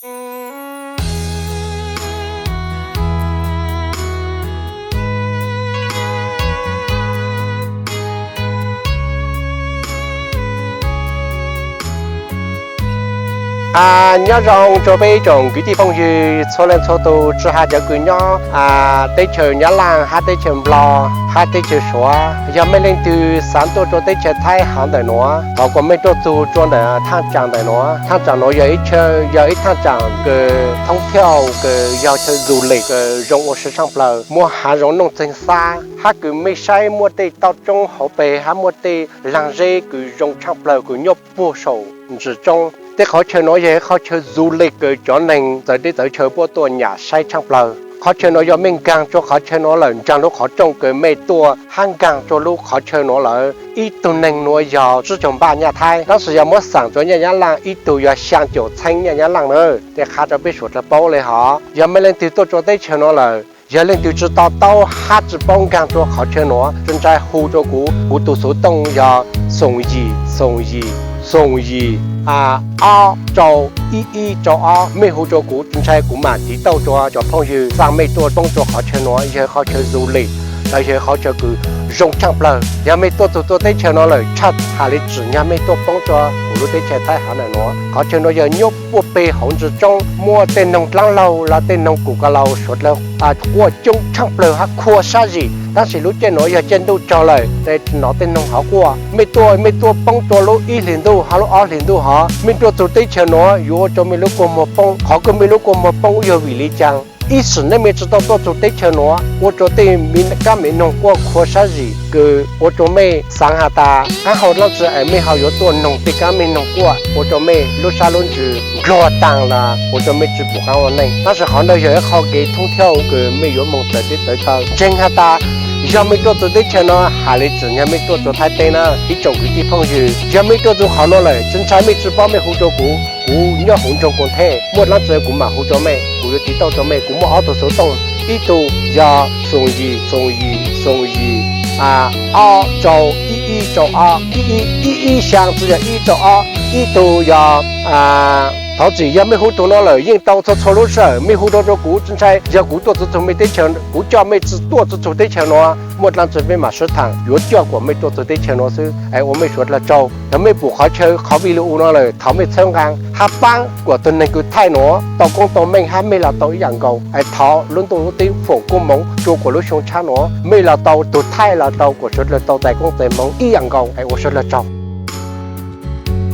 Nyob zoo rau peb tsoom kwv tij phooj ywg txhua leej txhua tus, tsis hais cov kws nyob teb chaws Nyab Laj hab teb chaws Nplog hab teb chaws Suav. Yog mej leej twg xav tuaj rua teb chaws Thaib hov ntawm nuav, thov kuas mej tuaj txug rua ntawm thaaj tsaam ntawm nuav. Thaaj tsaam nuav yog ib chaw, yog ib thaaj tsaam kws thoob thiauj, kws yog chaw du lịch kws zoo ua si tshaaj plawg, muaj haav zoov nuj txeeg xab, hab kws mej saib muaj tej toj roob hauv pes hab muaj tej laag zeb kws zoo tshaaj plawg kws nyob puag saum ntsis roob. Tej qhov chaw nuav yog ib qhov chaw du lịch kws cov neeg txawv teb txawv chaw puab tuaj nyam saib tshaaj plawg. Qhov chaw nuav yog mej nkaag rua qhov chaw nuav lawm, nraag lub qhov rooj kws mej tuaj hab nkaag rua lub qhov chaw nuav lawm, ib tug neeg nuav yog tsib caug npaj nyaj Thaib, tab sis yog muab xaam rua nyaj Nyab Laj ib tug yog xyaa caum txheeb nyaj Nyab Laj na. Tej qha rua peb suav dlawg paub le hov. Yog mej leej twg tuaj rua teb chaws nuav lawm, yog leej twg tsis to taub hab tsis paub nkaag rua qhov chaw nuav, tsis ntshai hu rua kuv, kuv tus xuv tooj yog xoom yim xoom yim xoom yim ob rau ib ib rau ob. Mej hu rua kuv, tsis ntshai kuv mam tiv tauj rua cov phooj ywg xa mej tuaj poob rua qhov chaw nuav. Yog qhov chaw du lịch los yog qhov chaw kws zoo tshaaj plawg. Yog mej tuaj txug tuaj teb chaws nuav lawm, tshaj has le tsim nyag mej tuaj poob rua kuv lub teb chaws Thaib hov ntawm nuav. Qhov chaw nuav yog nyob puag peg hauv ntsis roob, muaj tej noog dlaab laug los tej noog kuv ka laug suav dlawg quaj coob tshaaj plawg hab khua sab zim, tab sis lub caij nuav yog caij ntuj tsaug lawm, tej nov tej noog hov quaj. Mej tuaj, mej tuaj poob rua lub ib hlis ntuj hab lub ob hlis ntuj hov, mej tuaj txug teb chaws nuav yuav ua rua mej lub kua muag poob. Qhov kws mej lub kua muag poob yog vim le caag? Ib sim neej mej tsis tau tuaj txug teb chaws nuav, ua rua tej kab me noog quaj khua sab zim kws ua rua mej xaav has tas qaab hau dlaab tsi es mej ho yuav tuaj noog tej kab me noog quaj, ua rua mej lub sab lub ntsws ndluag taag los ua rua mej tsis pum qaab ua neej. Tab sis qhov ntawd yog ib qho kev thoob thiauj kws mej yuav moog txawv teb txawv chaw. Ntseeg has tas yog mej tuaj txug teb chaws nuav, has le tsim nyag mej tuaj txug Thaib teb na ib tsoom kwv tij phooj ywg. Yog mej tuaj txug qhov nuav lawm, tsis ntshai mej tsis paub mej hu rua kuv, kuv nyob huv nroog Koos Thej, muaj dlaab tsi kuv mam hu rua mej, kuv yuav tiv tauj rua mej. Kuv muaj ob tug xuv tooj, ib tug yog xoom yim xoom yim xoom yim ob rau ib ib rau ob, ib ib ib ib xyaa tsi yog ib rau ob, ib tug yog Thov txim yog mej hu tug nuav lawm yeej tau txhua txhua lub sij hawm, mej hu rua rua kuv tsis ntshai, yog kuv tuaj txug txug mej teb chaws, kuv coj mej tsis tuaj txug txug teb chaws nuav, muaj dlaab tsi mej mam sib thaam, yuav coj kuas mej tuaj txug teb chaws nuav xwb es ua mej suav dlawg tsaug. Yog mej pum qhov chaw qhov video nuav lawm thov mej txhawb nqaa hab paab kuas tug neeg kws thaij nuav tau koob tau meej hab mej los tau ib yaam nkaus es thov lub ntuj lub teb foom koob moov rua kuas lub xyoo tshab nuav mej los tau, tug thaij los tau, kuas suav dlawg tau txais koob txais moov ib yaam nkaus es ua suav dlawg tsaug.